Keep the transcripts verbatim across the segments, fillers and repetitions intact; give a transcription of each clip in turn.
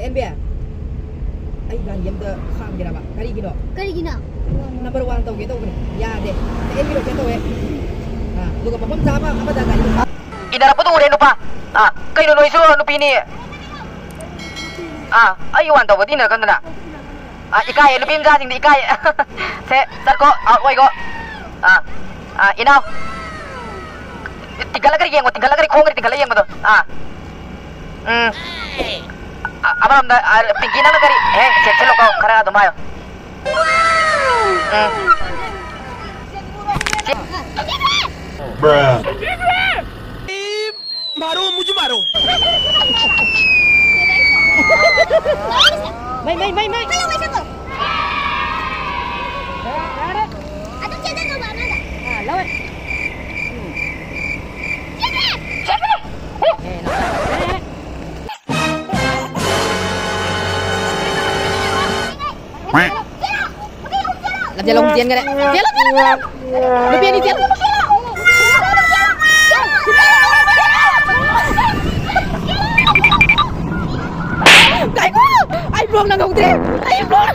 And B, ꯑꯩ ꯒꯥꯔꯤ ꯑꯝꯇ ꯈꯥꯝꯒꯦꯔꯕ? ꯀꯔꯤꯒꯤꯅꯣ? ꯀꯔꯤꯒꯤꯅꯣ? ꯅꯝꯕꯔ ꯋꯥꯟ ꯇꯧꯒꯦ ꯇꯧꯕꯅꯦ, ꯌꯥꯗꯦ꯫ ꯑꯦꯟ ꯕꯤ ꯔꯣꯀꯦꯠ ꯇꯧꯋꯦ꯫ ꯑꯥ, ꯑꯗꯨꯒ ꯃꯐꯝ ꯆꯥꯕ ꯑꯃꯗ ꯒꯥꯔꯤ ꯏꯟꯅꯔꯛꯄꯗꯨ ꯎꯔꯦ, ꯅꯨꯄꯥ꯫ ꯑꯥ, ꯀꯩꯅꯣ, ꯅꯣꯏꯁꯨ ꯅꯨꯄꯤꯅꯤ? ꯑꯥ, ꯑꯩ ꯋꯥꯟ ꯇꯧꯕꯗꯤ ꯏꯟꯅꯔꯛꯀꯟꯗꯅ꯫ ꯑꯥ, ꯏꯀꯥꯏꯌꯦ, ꯅꯨꯄꯤ ꯃꯆꯥꯁꯤꯡꯗꯤ ꯏꯀꯥꯏꯌꯦ꯫ ꯁꯦ, ꯆꯠꯀꯣ, ꯑꯥꯎꯠ ꯑꯣꯏꯒꯣ꯫ ꯑꯥ, ꯑꯥ, ꯏꯅꯥꯎ꯫ ꯇꯤꯡꯈꯠꯂꯒ ꯌꯦꯡꯉꯣ, ꯇꯤꯡꯈꯠꯂꯒ, ꯈꯣꯡꯒꯗꯤ ꯇꯤꯡꯈꯠꯂ ꯌꯦꯡꯕꯗꯣ꯫ ꯑꯥ꯫ ꯎꯝ꯫ ꯑ-, ꯑꯃꯔꯣꯝꯗ, ꯑ, ꯄꯤꯡꯀꯤ, ꯅꯪꯅ ꯀꯔꯤ? ꯍꯦ, ꯆꯦꯛꯁꯤꯜꯂꯨꯀꯣ, ꯈꯔ ꯑꯗꯨꯝ ꯍꯥꯏꯌꯣ꯫ ꯎꯝ꯫ ꯁꯤ- मारो, मुझे मारो। ꯃꯩ, ꯃꯩ, ꯃꯩ, ꯃꯩ꯫ ꯑꯗꯨꯝ ꯆꯦꯟꯖꯜꯂꯣ, ꯕꯥꯅꯗ꯫ ꯑꯥ, ꯂꯧꯔꯦ꯫ ꯎꯝ꯫ ꯆꯦꯟꯖꯜꯂꯦ! ꯆꯦꯟꯖꯜꯂꯦ! ꯑꯦ, ꯂꯧꯔꯦ꯫ ꯂꯝꯖꯦꯜ ꯑꯍꯨꯝ ꯆꯦꯟꯈꯔꯦ꯫ ꯆꯦꯜꯂꯣ, ꯆꯦꯜꯂꯣ, ꯆꯦꯜꯂꯣ꯫ ꯅꯨꯄꯤ ꯑꯅꯤ ꯆꯦꯜꯂꯣ꯫ ꯉꯥꯏꯈꯣ, ꯑꯩ ꯕ꯭ꯂꯣꯛ ꯅꯪꯍꯧꯗ꯭ꯔꯦ꯫ ꯑꯩ ꯕ꯭ꯂꯣꯛ꯫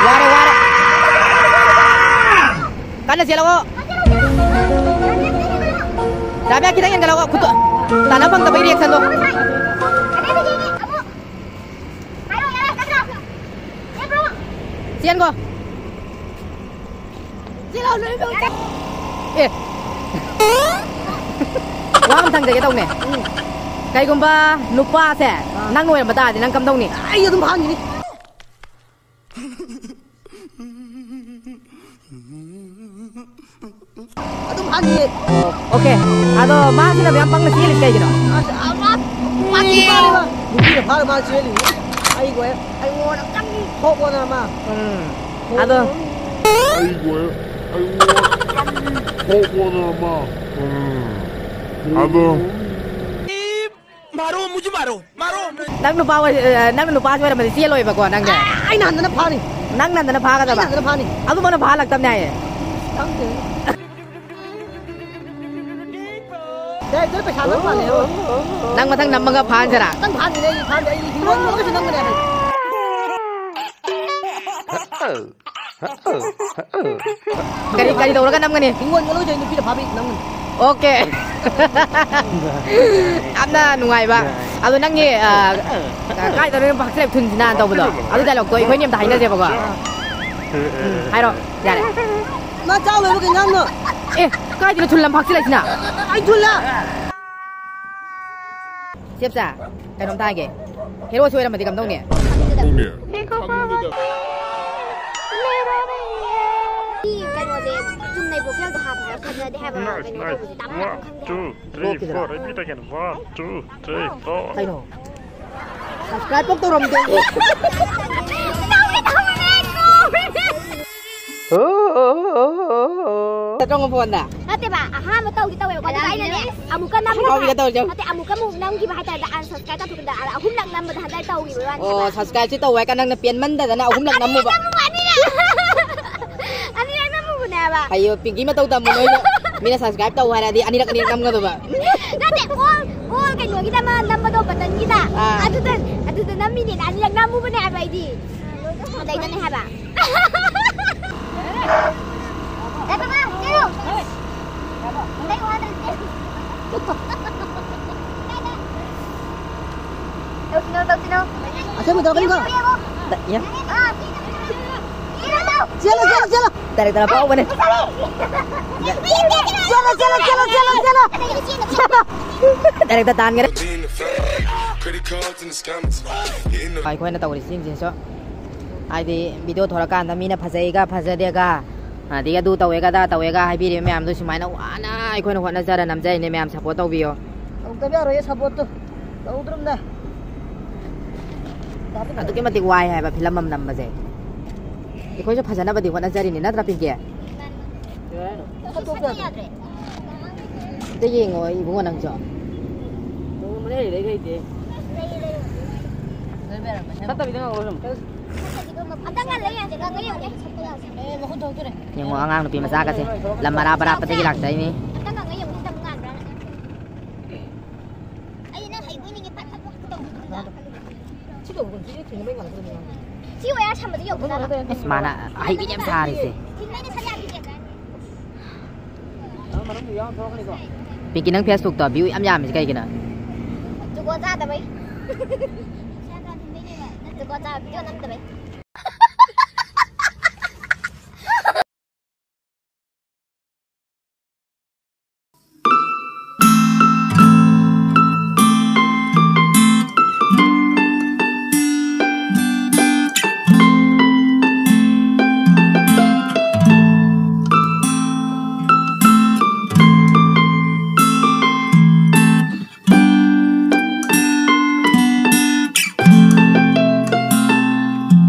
ꯋꯥꯔꯦ, ꯋꯥꯔꯦ꯫ ꯀꯟꯅ ꯆꯦꯜꯂꯛꯑꯣ꯫ ꯆꯥꯕꯤꯌꯥ, ꯈꯤꯇꯪ ꯌꯦꯡꯈꯠꯂꯛꯑꯣ꯫ ꯈꯨꯠꯇꯣ ꯇꯥꯟꯅ ꯐꯪꯗꯕꯒꯤ ꯔꯤꯌꯦꯛꯁꯟꯗꯣ꯫ ꯆꯦꯟꯈꯣ꯫ ꯑꯦ꯫ ꯋꯥ ꯑꯃ ꯊꯝꯖꯒꯦ ꯇꯧꯅꯦ꯫ ꯎꯝ꯫ ꯀꯩꯒꯨꯝꯕ ꯅꯨꯄꯥꯁꯦ ꯑꯥ꯫ ꯅꯪ ꯑꯣꯏꯔꯝꯕ ꯇꯥꯔꯗꯤ ꯅꯪ ꯀꯝꯗꯧꯅꯤ? ꯑꯩ ꯑꯗꯨꯝ ꯍꯥꯟꯈꯤꯅꯤ꯫ ꯑꯗꯨꯝ ꯍꯥꯟꯈꯤꯌꯦ꯫ ꯑꯣꯀꯦ꯫ ꯑꯗꯣ ꯃꯥꯁꯤꯅ ꯌꯥꯝ ꯄꯪꯅ ꯆꯦꯜꯂꯤꯁꯤ ꯀꯩꯒꯤꯅꯣ? ꯑꯁ, ꯑ, ꯃꯥ, ꯃꯥ ꯆꯦꯜꯂꯤ ꯃꯥ꯫ ꯅꯨꯄꯤꯅ ꯐꯥꯔ ꯃꯥ ꯆꯦꯜꯂꯤ꯫ ꯑꯩ ꯒꯣꯏ꯫ ꯑꯩꯉꯣꯟꯗ ꯈꯤꯇꯪ ꯊꯣꯛꯑꯣꯅ ꯃꯥ꯫ ꯎꯝ꯫ ꯑꯗꯣ ꯑꯩ ꯒꯣꯏ꯫ ꯑꯩꯉꯣꯟꯗ ꯈꯤꯇꯪ ꯊꯣꯛꯑꯣꯅ ꯃꯥ꯫ ꯎꯝ꯫ ꯑꯗꯣ ꯃꯥꯔꯣ, ꯃꯨꯖꯦ ꯃꯥꯔꯣ, ꯃꯥꯔꯣ꯫ ꯅꯪ ꯅꯨꯄꯥ ꯑꯣꯏ-, ꯑ, ꯅꯪ ꯅꯨꯄꯥꯁꯤ ꯑꯣꯏꯔꯝꯃꯗꯤ ꯆꯦꯜꯂꯣꯏꯕꯀꯣ ꯅꯪꯁꯦ꯫ ꯑ, ꯑꯩꯅ ꯍꯟꯗꯅ ꯐꯥꯅꯤ꯫ ꯅꯪ ꯅꯟꯗꯅ ꯐꯥꯒꯗꯕ? ꯑꯩ ꯅꯟꯗꯅ ꯐꯥꯅꯤ꯫ ꯑꯗꯨ ꯃꯥꯅ ꯐꯥꯍꯜꯂꯛꯇꯕꯅꯦ ꯍꯥꯏꯌꯦ꯫ ꯈꯪꯗꯦ꯫ ꯗꯥꯏꯔꯦꯛꯇꯔ ꯄꯩꯁꯥ ꯅꯝ ꯃꯥꯜꯂꯦ, ꯍꯣ꯫ ꯅꯪ ꯃꯊꯪ ꯅꯝꯃꯒ ꯐꯥꯍꯟꯁꯤꯔꯥ? ꯅꯪ ꯐꯥꯍꯟꯒꯦꯅꯦ ꯑꯩ, ꯐꯥꯍꯟꯒꯦ꯫ ꯑꯩ ꯍꯤꯡꯒꯣꯜ ꯌꯣꯜꯂꯒꯁꯨ ꯅꯝꯒꯅꯦ ꯍꯥꯏꯕ꯫ ꯀꯔꯤ, ꯀꯔꯤ ꯇꯧꯔꯒ ꯅꯝꯒꯅꯤ? ꯍꯤꯡꯒꯣꯜ ꯌꯣꯜꯂꯒꯁꯨ ꯑꯩ ꯅꯨꯄꯤꯗ ꯐꯥꯕꯤ ꯅꯝꯒꯅꯤ꯫ ꯑꯣꯀꯦ꯫ ꯌꯥꯝꯅ ꯅꯨꯡꯉꯥꯏꯕ꯫ ꯑꯗꯣ ꯅꯪꯒꯤ, ꯑ, ꯀꯥꯏꯗꯅꯣ ꯌꯨꯝ ꯄꯥꯛꯆ ꯂꯩꯕ ꯊꯨꯟꯁꯤꯅ ꯇꯧꯕꯗꯣ, ꯑꯗꯨ ꯗꯥꯏꯂꯣꯛꯇꯣ ꯑꯩꯈꯣꯏꯅꯤ ꯑꯝꯇ ꯍꯥꯏꯅꯁꯦꯕꯀꯣ꯫ ꯎꯝ, ꯍꯥꯏꯔꯣ꯫ ꯌꯥꯔꯦ꯫ ꯃꯥ ꯆꯥꯎ ꯂꯣꯏꯕ ꯀꯩ ꯏꯟꯖꯥꯡꯅꯣ? ꯑꯦ, ꯀꯥꯏꯗꯅꯣ ꯊꯨꯜ ꯂꯪ ꯐꯥꯛꯆꯤꯜꯂꯛꯏꯁꯤꯅ? ꯑꯩ ꯊꯨꯜꯂ? ꯆꯦꯞꯆꯥ, ꯀꯩꯅꯣꯝꯇ ꯍꯥꯏꯒꯦ꯫ ꯍꯦꯔꯣꯁꯤ ꯑꯣꯏꯔꯝꯃꯗꯤ ꯀꯝꯗꯧꯅꯤ? ꯁꯤ ꯀꯩꯅꯣꯁꯦ ꯆꯨꯝꯅꯩ vocalꯗꯣ ꯍꯥꯞꯄ ꯍꯥꯏꯔ ꯐꯖꯗꯦ ꯍꯥꯏꯕ ꯀꯩꯅꯣ ꯇꯧꯕꯁꯦ ꯇꯥꯕ ꯈꯪꯗꯦ ꯍꯥꯏꯕ꯫ Repeat again. One, two, three, four. ꯀꯩꯅꯣ? Subscribe ꯐꯥꯎ ꯇꯧꯔꯝꯗꯦ꯫ ꯆꯠꯂꯣ ꯐꯣꯟꯗ꯫ ꯅꯠꯇꯦꯕ, ꯑꯍꯥꯟꯕ ꯇꯧꯗꯤ ꯇꯧꯋꯦꯕꯀꯣ, ꯑꯗꯨꯒ ꯑꯩꯅꯅꯦ, ꯑꯃꯨꯛꯀ ꯅꯝ-, ꯍꯥꯎꯕꯤꯒ ꯇꯧꯔꯁꯦ꯫ ꯅꯠꯇꯦ, ꯑꯃꯨꯛꯀ ꯑꯃꯨꯛ ꯅꯝꯈꯤꯕ ꯍꯥꯏꯇꯥꯔꯦ, unsubscribe ꯇꯧꯊꯣꯛꯄꯗ, ꯑ, ꯑꯍꯨꯝꯂꯛ ꯅꯝꯕꯗ ꯍꯟꯗꯛ ꯇꯧꯈꯤꯕ ꯋꯥꯅꯤ ꯑꯣ, ꯍꯥꯏꯕ꯫ Subscribeꯁꯤ ꯇꯧꯋꯦ ꯀ ꯅꯪꯅ ꯄꯦꯟꯃꯟꯗꯗꯅ ꯑꯍꯨꯝꯂꯛ ꯑꯅꯤꯔꯛ ꯅꯝꯃꯨꯕ꯫ ꯅꯝꯃꯨꯕ, ꯑꯅꯤꯔꯛ꯫ ꯑꯅꯤꯔꯛ ꯅꯝꯃꯨꯕꯅꯦ ꯍꯥꯏꯕ꯫ ꯑꯩꯌꯣ, ꯄꯤꯡꯀꯤ ꯃꯇꯧ ꯇꯝꯃꯨ ꯅꯣꯏꯅ꯫ ꯃꯤꯅ subscribe ꯇꯧ ꯍꯥꯏꯔꯗꯤ ꯑꯅꯤꯔꯛ ꯑꯅꯤꯔꯛ ꯅꯝꯒꯗꯕ꯫ ꯅꯠꯇꯦ, all, all ꯀꯩꯅꯣꯒꯤꯗ ꯑꯃ ꯅꯝꯕꯗꯣ, buttonꯒꯤꯗ꯫ ꯑꯥ꯫ ꯑꯗꯨꯗ, ꯑꯗꯨꯗ ꯅꯝꯃꯤꯅꯦꯅ ꯑꯅꯤꯔꯛ ꯅꯝꯃꯨꯕꯅꯦ ꯍꯥꯏꯕ ꯑꯩꯗꯤ꯫ ꯑꯗꯩꯗꯅꯦ ꯍꯥꯏꯕ꯫ ꯑꯦ, ꯕꯕꯥ, ꯆꯦꯜꯂꯨ꯫ ꯑꯇꯩ ꯋꯥꯗ꯭ꯔꯗꯤ꯫ ꯇꯧꯁꯤꯅꯣ, ꯇꯧꯁꯤꯅꯣ꯫ ꯑꯁꯦꯡꯕ ꯇꯧꯔꯛꯀꯅꯤꯀꯣ? ꯌꯦꯡꯉꯣ, ꯌꯦꯡꯉꯣ꯫ ꯌꯦꯡ-꯫ ꯑꯥ, ꯆꯦꯜꯂꯨ, ꯆꯦꯜꯂꯨ꯫ ꯆꯦꯜꯂꯣ, ꯆꯦꯜꯂꯣ, ꯆꯦꯜꯂꯣ꯫ Director ꯑꯐꯥꯎꯕꯅꯦ꯫ ꯆꯦꯜꯂꯣ, ꯆꯦꯜꯂꯣ, ꯆꯦꯜꯂꯣ, ꯆꯦꯜꯂꯣ, ꯆꯦꯜꯂꯣ꯫ ꯆꯦꯜꯂꯣ꯫ Director ꯇꯥꯟꯈꯔꯦ꯫ ꯑꯩꯈꯣꯏꯅ ꯇꯧꯔꯤꯁꯤꯡꯁꯤꯁꯨ ꯍꯥꯏꯗꯤ video ꯊꯣꯛꯂꯛꯀꯥꯟꯗ ꯃꯤꯅ ꯐꯖꯩꯒ ꯐꯖꯗꯦꯒ, ꯑꯗꯒꯤ ꯑꯗꯨ ꯇꯧꯋꯦꯒ ꯑꯗꯥ ꯇꯧꯋꯦꯒ ꯍꯥꯏꯕꯤꯔꯤꯕ ꯃꯌꯥꯝꯗꯣ ꯁꯨꯃꯥꯏꯅ ꯋꯥꯅ ꯑꯩꯈꯣꯏꯅ ꯍꯣꯠꯅꯖꯔ ꯅꯝꯖꯔꯤꯅꯦ꯫ ꯃꯌꯥꯝ support ꯇꯧꯕꯤꯌꯣ꯫ ꯇꯧꯗꯕ ꯌꯥꯔꯣꯏꯌꯦ supportꯇꯣ꯫ ꯇꯧꯗ꯭ꯔꯝꯅꯦ꯫ ꯑꯗꯨꯛꯀꯤ ꯃꯇꯤꯛ ꯋꯥꯏ ꯍꯥꯏꯕ film ꯑꯃ ꯅꯝꯕꯁꯦ꯫ ꯑꯩꯈꯣꯏꯁꯨ ꯐꯖꯅꯕꯗꯤ ꯍꯣꯠꯅꯖꯔꯤꯅꯤ, ꯅꯠꯇ꯭ꯔꯥ ꯄꯤꯡꯀꯤ? ꯁꯛꯇꯣꯛꯄ ꯌꯥꯗ꯭ꯔꯦ꯫ ꯑꯝꯇ ꯌꯦꯡꯉꯣ ꯏꯕꯨꯡꯉꯣ ꯅꯪꯁꯨ꯫ ꯐꯠꯇꯕꯤꯗ ꯉꯧꯔꯣ ꯁꯨꯝ꯫ ꯑꯝꯇ ꯉꯜꯂ ꯌꯦꯡꯁꯦ, ꯉꯪꯉ ꯌꯦꯡꯉꯨꯅꯦ꯫ ꯁꯛꯄ ꯌꯥꯁꯦ꯫ ꯌꯦꯡꯉꯣ, ꯑꯉꯥꯡ ꯅꯨꯄꯤ ꯃꯆꯥꯒꯁꯦ ꯂꯝ ꯑꯔꯥꯞ ꯑꯔꯥꯞꯄꯗꯒꯤ ꯂꯥꯛꯆꯩꯅꯤ꯫ ꯑꯝꯇ ꯉꯪꯉ ꯌꯦꯡꯉꯨꯅꯦ, ꯁꯤꯗ ꯑꯃꯨꯛ ꯉꯥꯟꯕ꯭ꯔꯥꯅ꯫ ꯑꯩ ꯅꯪ ꯍꯩꯕꯣꯏ ꯅꯤꯡꯉꯦ, ꯄꯠ ꯄꯠ ꯄꯠ ꯇꯧꯕꯗꯣ ꯈꯪꯕ꯭ꯔꯥ? ꯁꯤ ꯋꯥꯌꯔ ꯁꯝꯕꯗꯤ ꯌꯧꯕꯖꯥꯠꯂꯣ? ꯑꯁ, ꯃꯥꯅ ꯑꯍꯩꯕꯤꯅꯦ ꯌꯥꯝ ꯁꯥꯔꯤꯁꯦ꯫ ꯊꯤꯟꯕꯩꯅꯦ ꯁꯛ ꯌꯥꯝ ꯐꯖꯩ꯫ ꯄꯤꯡꯀꯤ, ꯅꯪ Facebook-ꯇ view ꯌꯥꯝ ꯌꯥꯝꯃꯤꯁꯦ ꯀꯩꯒꯤꯅꯣ? ꯖꯨꯒꯣꯠ ꯆꯥꯗꯕꯩ꯫ ꯖꯨꯒꯣꯠ ꯆꯥꯕ video ꯅꯝꯗꯕꯩ꯫